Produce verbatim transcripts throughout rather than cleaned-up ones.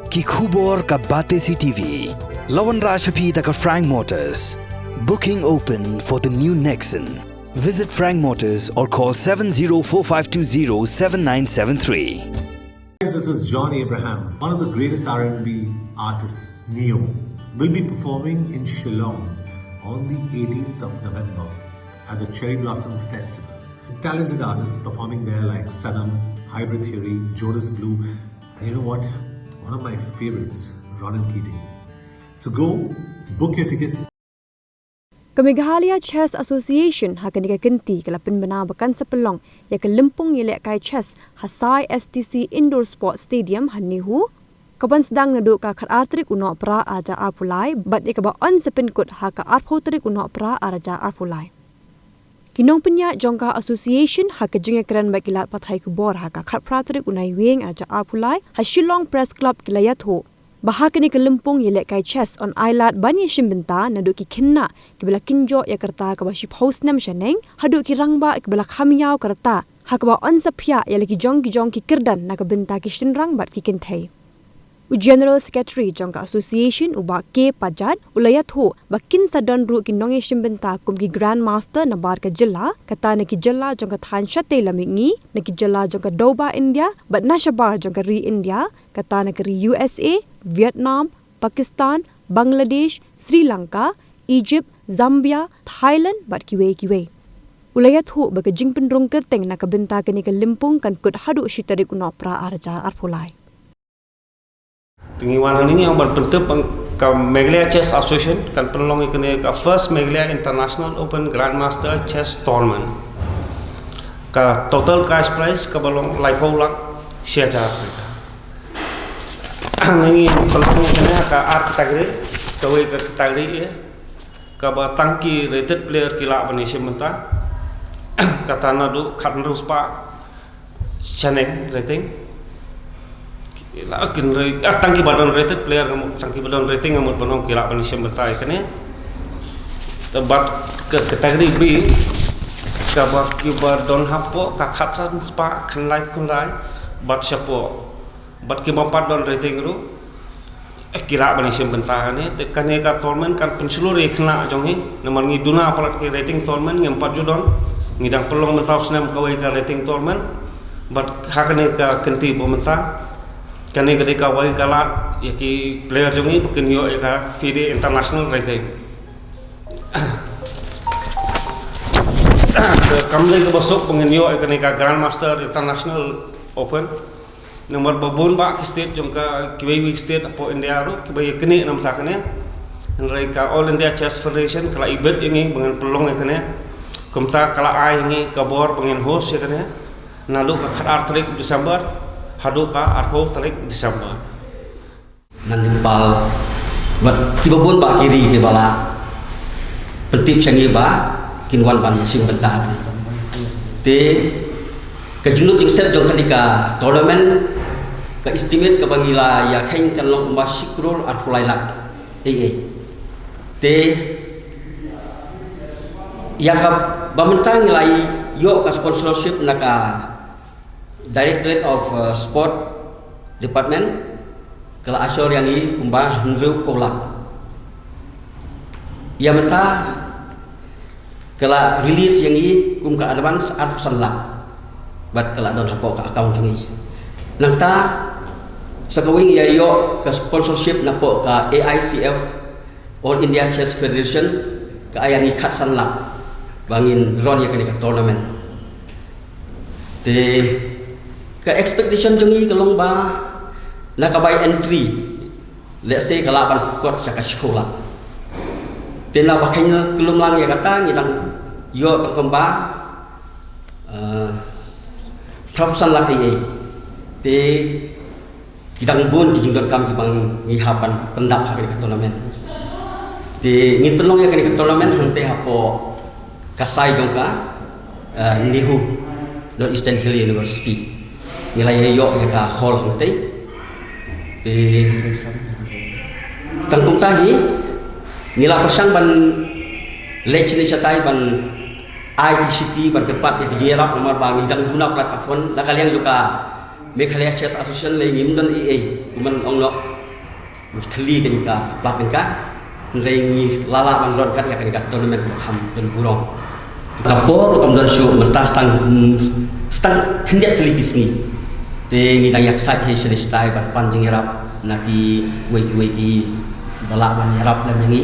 Ki khubor ka Batesi TV. La wanrah sha phi da ka Frank Motors. Booking open for the new Nexon. Visit Frank Motors or call seven zero four five two zero seven nine seven three. This is John Abraham. One of the greatest R and B artists, Neo, will be performing in Shillong on the eighteenth of November at the Cherry Blossom Festival. Talented artists performing there like Sanam, Hybrid Theory, Jonas Blue, and you know what? One of my favorites, Ronan Keating. So go, book your tickets. Ka Meghalaya Chess Association ha kane ka kynti ka la pynbna ba kan sa pynlong ïa ka lympung ïalehkai chess ha Sai S T C Indoor Sports Stadium ha NEHU, kaban sdang naduh ka khatar tarik u Nohprah arhajar arphew lai bad ïa kaba yn sa pynkut ha ka arphew tarik u Nohprah arhajar arphew lai. Ki nongpynïaid jong ka association ha ka jingïakren bad ki lad pathai khubor ha ka khatphra tarik u Naiwieng arhajar arphew lai ha Shillong Press Club ki la ïathuh ba ha kane ka lympung ïalehkai chess yn ailad ban ïashim bynta naduh ki khynnah kiba la kynjoh ïa ka rta kaba shiphew snem shaneng haduh ki rangbah kiba la kham ïaw ka rta ha kaba yn sa phiah ïa la ki jong ki jong ki kyrdan na ka bynta ki shynrang bad ki kynthei. U General Secretary jong ka association, u Bah K Pajat, u la ïathuh ba kin sa don ruh ki nongïashim bynta kum ki Grandmaster na bar ka jylla, kata na ki jylla jong ka thaiñ shatei lam mihngi, na ki jylla jong ka dewbah India bad na shabar jong ka ri India, kata na ka ri U S A, Vietnam, Pakistan, Bangladesh, Sri Lanka, Egypt, Zambia, Thailand bad kiwei kiwei. U la ïathuh ba ka jingpynrung kyrteng na ka bynta kane ka lympung kan kut haduh shi tarik u Nohprah arhajar arphew lai. Te ngi wan hangne ngi ong ban pyntip ba ka Meghalaya Chess Association kan pynlong ïa kane ka first Meghalaya International Open Grandmaster Chess Tournament. Ka total cash prize kaba long laiphew lak shi hajar. Ngi pynlong ïa kane ha ka ar category, kawei ka category A, kaba tang ki rated player ki lah ban ïashim bynta. Kata naduh khathynriew spah shaneng rating. Ki lah kin re-, ah, tang kiba don rated player nga mut, tang kiba don rating nga mut ban ong ki lah ban ïashim bynta ïa kane. Te bad ka category B, kaba kiba don hapoh ka khatsan spah khyndai khyndai bad shapoh. Bad ki bym pat don rating ruh, eh, ki lah ban ïashim bynta kane. Te kane ka tournament kan pynshlur ïa ki khynnah jong ngi. Namar ngi duna palat ki rating tournament ngim pat ju don. Ngi dang pynlong mynta u snem kawei ka rating tournament. Bad ha kane ka kynti ba mynta, kane ka dei kawei ka lad ïa ki player jong ngi ba kin ïoh ïa ka FIDE International Rating. Te kam dei kaba suk ba ngin ïoh ïa kane ka Grandmaster International Open. Namar ba bun bah ki state jong ka, kiwei kiwei ki state hapoh India ruh kiba ïa kane namar kane. Hynrei ka All India Chess Federation ka la ibit ïa ngi ba ngin pynlong ïa kane. Kumta ka la ai ïa ngi ka bor ba ngin host ïa kane naduh ka khatar tarik December haduh ka arphew tarik December. Ngan ym pal bad kiba bun bah ki ri kiba la pyntip sha ngi ba kin wan ban ïashim bynta. Te ka jinglut jingset jong kane ka tournament, ka estimate kaba ngi la ïakheiñ kan long kumba shi klur arphew lai lak. Ei, ei. Te ïa kaba mynta ngi la ïoh ka sponsorship na ka Directorate of, uh, Sport Department ka la assure ïa ngi kumba hynriewphew lak. Ïa mynta ka la release ïa ngi kum ka advance arphew san lak bad ka la don hapoh ka account jong ngi. Nangta sa kawei ngi ïa ïoh ka sponsorship napoh ka A I C F, All India Chess Federation, ka ai ïa ngi khatsan lak ba ngin run ïa kane ka tournament. Te ka expectation jong ngi ka long ba na ka bai entry, let's say, ka lah ban kot sha ka shiphew lak. Te na ba kheiñ ka lum lang ïa kata ngi dang ïoh tang kumba, eh, phraphew san lak ei ei. Te ki dang bun ki jingdonkam kiba ngi hap ban pyndap ha kane ka tournament. Te ngin pynlong ïa kane ka tournament hangtei hapoh ka sai jong ka, eh, NEHU, North Eastern Hill University. Ngi la ïa ïoh ïa ka hall hangtei. Te tang kumta hi ngi la pyrshang ban leit shane shatai ban ai ki siti ban kyrpad ïa ki jingïarap namar ba ngi dang duna palat ka fund na ka liang jong ka Meghalaya Chess Association lei ngim don ei ei, kumban ong noh. Ngi thylli kane ka plat kane ka. Hynrei ngi la lah ban don kat ïa kane ka tournament kaba kham don burom. Ka por kam don shuh, mynta stang, stang khyndiat tylli ki sngi. Te ngi dang ïaksaid hi sha stai ban pan jingïarap na kiwei kiwei kiba lah ban ïarap lem ïa ngi.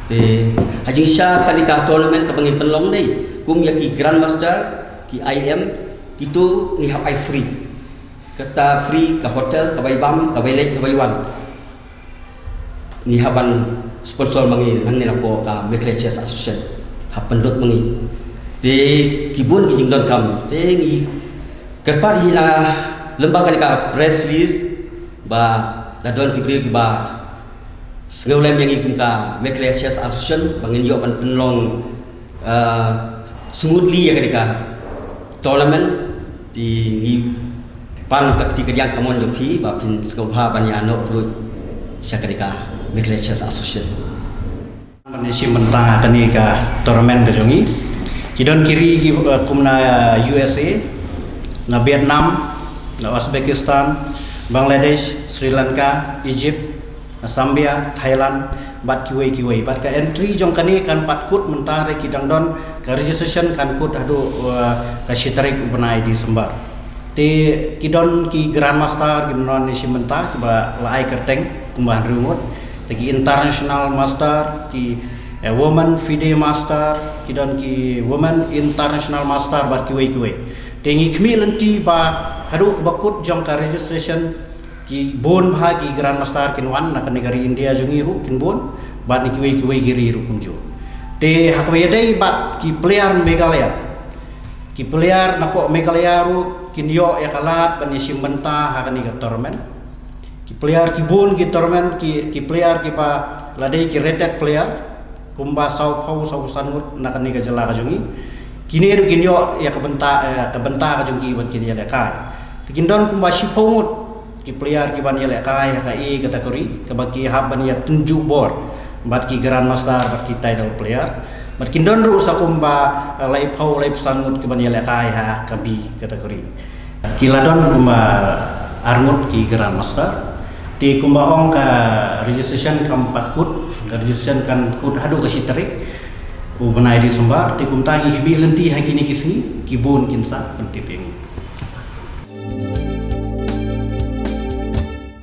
Te ha jingshisha kane ka tournament kaba ngi pynlong dei kum ïa ki Grandmaster, ki I M, kito ngi hap ai free. Kata free, ka hotel, ka bai bam, ka bai leit, ka bai wan. Ngi hap ban sponsor ma ngi nangne napoh ka Meghalaya Chess Association. Hap pynlut ma ngi. Te ki bun ki jingdonkam. Te ngi kyrpad hi na lyngba kane ka press release ba la don ki briew kiba sngew lem ïa ngi kum ka Meghalaya Chess Association ba ngin ïoh ban pynlong, uh, smoothly ïa kane ka tournament. Te ngi pan ka kti ka diang kamon jong phi ba phin sngewbha ban ïa noh through sha kane ka Meghalaya Chess Association. Ban ïa shim bynta kane ka tournament ka jong ngi. Ki don ki ri ki, uh, kum na U S A, na Vietnam, na Uzbekistan, Bangladesh, Sri Lanka, Egypt, na Zambia, Thailand, bad kiwei kiwei. Bad ka entry jong kane kan pat kut mynta re ki dang don, ka registration kan kut haduh, uh, ka shi tarik u bnai December. Te ki don ki Grandmaster ki mynta ne shi mynta kiba la ai kyrteng kumba hynriew ngut. Te ki International Master, ki, eh, Women FIDE Master, ki don ki Women International Master bad kiwei kiwei. Te ngi khmih lynti ba haduh ba kut jong ka registration ki bun bha ki Grandmaster kin wan na kane ka ri India jong ngi ruh kin bun, bad na kiwei kiwei ki ri ruh kumjuh. Te ha kaba ïadei bad ki player Meghalaya, ki player napoh Meghalaya ruh kin ïoh ïa ka lad ban ïa shim bynta ha kane ka tournament. Ki player ki bun ki tournament, ki, ki player kiba la dei ki rated player, kumba saw phew saw san ngut na kane ka jylla ka jong ngi. Kine ruh kin ïoh ïa ka bynta, eh, ka bynta ka jong ki ban kin ïalehkai. Te kin don kumba shi phew ngut ki player kiban ïalehkai ha ka A category, kaba ki hap ban ïa tynjuh bor bad ki Grandmaster bad ki title player. Bad kin don ruh sa kumba, eh, lai phew lai phew san ngut kiban ïalehkai ha ka B category. Ki la don kumba ar ngut ki Grandmaster. Te kumba ong ka registration kam pat kut, ka registration kan kut haduh ka shi tarik u bnai December. Te kumta ngi khmih lynti ha kine ki sngi, ki bun kin sa pyntip ïa ngi.